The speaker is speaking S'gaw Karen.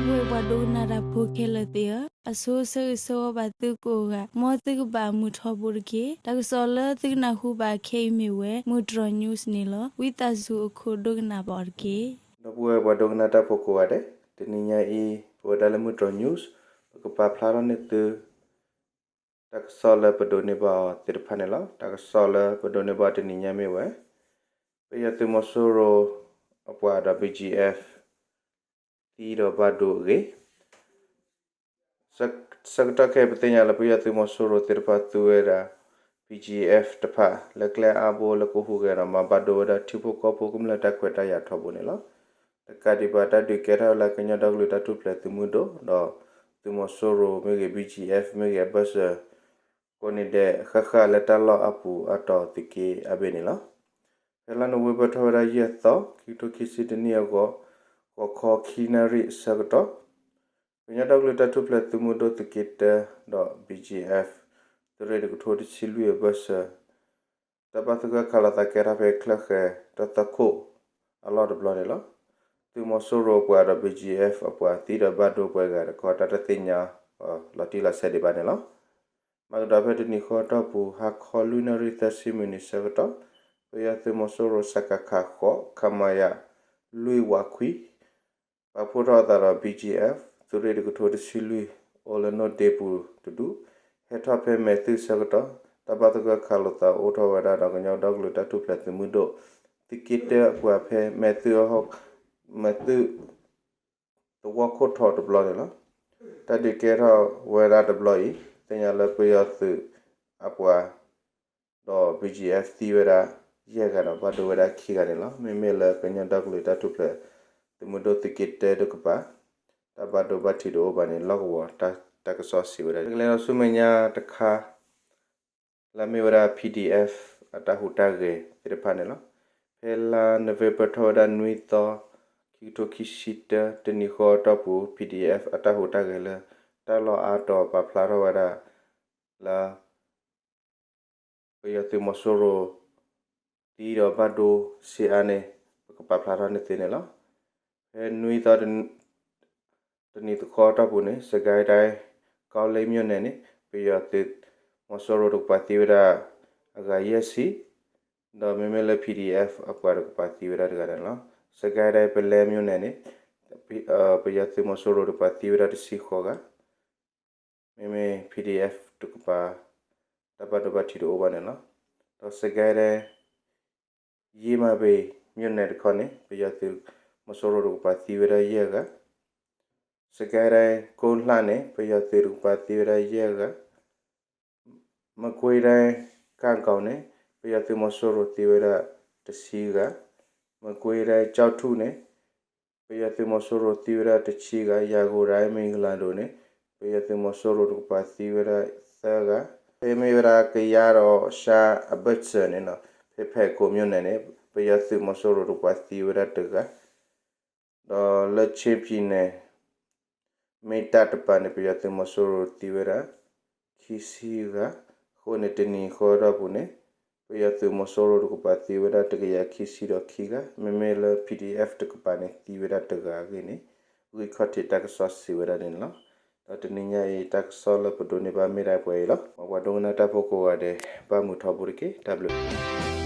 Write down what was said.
ပှၤဒိကနၣ်တၢ်ဖိခဲလၢာ်သ့ၣ်ဧၢ, အဆိဆၢဂ့ၤဆၢဝါဘၣ်သုကိးဂၤ, မ်သုကဘၣ်မုာ်ထီဘိတက့ၢ်. တၢ်ကစီၣ်လၢသုကနၢ်ဟူဘၣ်ခဲအံၤမ့ၢ်ဝဲ မုၢ်တြီၢ် news န့ၣ်လီၤ. ဝံသးစူၤအခိၣ်ဒိကနၣ်ဘၣ်အီၤတက့ၢ်. ဒီပုၢ်ဝဲၢ်ပှၤဒိကနၣ်တၢ်ဖိကိးဂၤဒဲး, တနံၤညါအံၤ ပဝဲဒၣ်လၢမုၢ်တြီၢ် news ပကပာ်ဖျါထီၣ်န့ၢ်သု တၢ်ကစီၣ်လၢပဒိးန့ၢ်ဘၣ်အီၤသ့ၣ်တဖၣ်န့ၣ်လီၤ. တၢ်ကစီၣ်လၢပဒိးန့ၢ်ဘၣ်တနံၤညါမ့ၢ်ဝဲ ပယီၤသုးမီၤစိရိၤအပှၤဒီး B G F သံဒီးဘၣ်ဒိအဂ့ၢ် ဆၢကတီၢ်ခဲအံၤ ပသ့ၣ်ညါလၢပယီၤသုးမီၤစိရိၤသ့ၣ်တဖၣ်သူဝဲဒၣ် B G F တဖၣ် လၢကျဲအါဘိလၢကဟူးဂဲၤဒီး မၤဘၣ်ဒိဝဲဒၣ်ထံဖိကီၢ်ဖိကမျၢၢ်တၢ်ခွဲးတၢ်ယာ်ထီဘိန့ၣ်လီၤ. တကးဒံးဘၣ် တၢ်ဒုးကဲထီၣ်လၢကညီဒီကလုာ်တၢ်ထူၣ်ဖျဲးသုးမုၢ်ဒိၣ် ဒီးသုးမီၤစိရိၤမ့ၢ်ဂ့ၤ B G F မ့ၢ်ဂ့ၤ အဘၢၣ်စၢၤ ကိးနံၤဒဲးဃၣ်ဃၣ်လၢတၢ်လီၢ်အပူၤအတီၢ်သုးက့အဘ့ၣ်န့ၣ်လီၤ. ဖဲလါနိၣ်ဝ့ဘၢၣ်ထီၣ်ဝဲဒၣ်ယဲၢ်သီ ခံကထိခံဆံတနံၣ်အဂီၢ် ဂီၤခီခံနၣ်ရံၣ်အဆၢကတီၢ် ကညီဒီကလုာ်တၢ်ထူၣ်ဖျဲးသုးမုၢ်ဒိၣ်သုးက့တၢဒီး B G F သုးရ့ၣ်တကထိတဆံလွံၢ်အဘၢၣ်စၢၤ တၢ်ဘၣ်သဂၢၢ်ခးလိာ်သးကဲထီၣ်ဖဲချၢၣ်ဃဲၤတၢ်သွၣ်ခိၣ်အလီၢ်တဘျီန့ၣ်လီၤ. သုးမီၤစိရိၤအပှၤဒီး B G F အပှၤသံဒီးဘၣ်ဒိပှဲၤဂၤတခီ တၢ်တသ့ၣ်ညါလီၤတံၢ်လီၤဆဲးဒံးဘၣ်န့ၣ်လီၤ. မၤကဒီးဖဲတနံၤဃီအတီၢ်ပူၤ ဟါခီလွံၢ်နၣ်ရံၣ်သၢဆံမံးနံးဆၢကတီၢ် ပယီၤသုးမီၤစိရိၤ စကခ ဃိး ခမရ လွံၢ်ဝးခွံ ပာ်ဖှိၣ်ထီၣ်အသးဒီး B G F သုးရ့ၣ်တကထိတဆံလွံၢ် အိၣ်လၢနိၣ်ဒ့ပူၤတဒူၣ် ဟဲထီၣ်ဖဲမဲာ်သုၣ်ဆၢကတီၢ် တၢ်ဘၣ်သဂၢၢ်ခးလိာ်သးအိၣ်ထီၣ်ဝဲဒၣ်ဒီး ကညီဒီကလုာ်တၢ်ထူၣ်ဖျဲးသုးမုၢ်ဒိၣ် သုးက့တၢအပှၤဖဲမဲာ်သုၣ် မဲာ်သုၣ် သဝီခိၣ်ထီတဘျီန့ၣ်လီၤ. တၢ်ဒုးကဲထီၣ်ဝဲဒၣ်တဘျီအံၤ သ့ၣ်ညါလၢပယီၤသုးအပှၤ ဒီး B G F သံဝဲဒၣ်ယဲၢ်ဂၤဒီး ဘၣ်ဒိဝဲဒၣ်ခံဂၤန့ၣ်လီၤ. မ့မ့ၢ်လၢကညီဒီကလုာ်တၢ်ထူၣ်ဖျဲးသုးမုၢ်ဒိၣ်သုးက့တၢတကပၤ တၢ်ဘၣ်ဒိဘၣ်ထံးတအိၣ်ဘၣ်န့ၣ် လီၢ်ကဝီၤတၢ်ကစီၣ်စံးဝဲဒၣ်န့ၣ်လီၤ. ကလဲၤဒီးဆူမဲာ်ညါတခါ လၢအမ့ၢ်ဝဲဒၣ် P D F အတၢ်ဟူးတၢ်ဂဲၤသ့ၣ်တဖၣ်န့ၣ်လီၤ. ဖဲလါနိၣ်ဝ့ဘၢၣ်ထီၣ်ဝဲဒၣ်နွံသီ ခံကထိခံဆံတၢ တနံၤဃီအတီၢ်ပူၤ P D F အတၢ်ဟူးတၢ်ဂဲၤလၢ တၢ်လီၢ်အါတီၤပာ်ဖျါထီၣ်ဝဲဒၣ် လၢ ပယီၤသုးမီၤစိရိၤ သံဒီးဘၣ်ဒိဆံးအါန့ၣ် ပကပာ်ဖျါထီၣ်န့ၢ်သုန့ၣ်လီၤ. ဖဲနွံသီ တနံၤသီခီအတီၢ်ပူၤန့ၣ် စစ်ကိုင်းတိုင်း ကောလင်းမြို့နယ်န့ၣ် ပယီၤသုးမီၤစိရိၤတကပၤသံဝဲဒၣ် အဂၤယဲၢ်ဆံ ဒီးမ့မ့ၢ်လၢ P D F အပှၤတကပၤသံဝဲဒၣ်တဂၤန့ၣ်လီၤ. စစ်ကိုင်းတိုင်း ပုလဲမြို့နယ်န့ၣ် ပယီၤသုးမီၤစိရိၤတကပၤသံဝဲဒၣ်တဆံဃိးဂၤ မ့မ့ၢ် P D F တကပၤ တၢ်ဘၣ်ဒိဘၣ်ထံးတအိၣ်ဘၣ်န့ၣ်လီၤ. ဒီးစစ်ကိုင်းတိုင်း ယင်းမာပင်မြို့နယ်တခီန့ၣ် ပယီၤသုးမီၤစိရိၤတကပၤသံဝဲဒၣ်ယဲၢ်ဂၤ, စစ်ကိုင်းတိုင်း ကိုးကနူၤန့ၣ် ပယီၤသုးတကပၤသံဝဲဒၣ်ယဲၢ်ဂၤ, မကွေးတိုင်း ကန့်ဘလူခီန့ၣ် ပယီၤသုးမီၤစိရိၤသံဝဲဒၣ်တဆံဂၤ, မကွေးတိုင်း ကျောက်ထုန့ၣ် ပယီၤသုးမီၤစိရိၤသံဝဲဒၣ်တဆံဂၤ, ရန်ကုန်တိုင်း မင်္ဂလာဒုံန့ၣ် ပယီၤသုးမီၤစိရိၤတကပၤသံဝဲဒၣ်သၢဂၤ, ဖဲမ့ၢ်ဝဲဒၣ်ကယၤဒီးရှမ်းအဘၢၣ်စၢၤန့ၣ်လီၤ, ဖဲဖယ်ခုံမြို့နယ်န့ၣ် ပယီၤသုးမီၤစိရိၤတကပၤသံဝဲဒၣ်တဂၤ ဒီးလၢ ချင်းပြည်နယ် မင်းတပ်တကပၤန့ၣ် ပယီၤသုးမီၤစိရိၤသံဝဲဒၣ် ခံဆံဂၤ, အဃိန့ၣ် တနံၤဃီအတီၢ်ပူၤန့ၣ် ပယီၤသုးမီၤစိရိၤတကပၤသံဝဲဒၣ် တကယၤခံဆံဒီးခံဂၤ, မ့မ့ၢ်လၢ P D F တကပၤန့ၣ် သံဝဲဒၣ်တဂၤအဂ့ၢ်န့ၣ် ဂံၢ်ခီၣ်ထံးတၢ်ကစီၣ်စံးဝဲဒၣ်န့ၣ်လီၤ. ဒီးတနံၤညါအံၤ တၢ်ကစီၣ်လၢပဒိးန့ၢ်ဘၣ်မ့ၢ်ဒၣ်ပှဲၤအံၤလီၤ. မ်ပှၤဒိကနၣ်တၢ်ဖိကိးဂၤဒဲး ဘၣ်မုာ်ထီဘိတက့ၢ်. တၢ်ဘျုး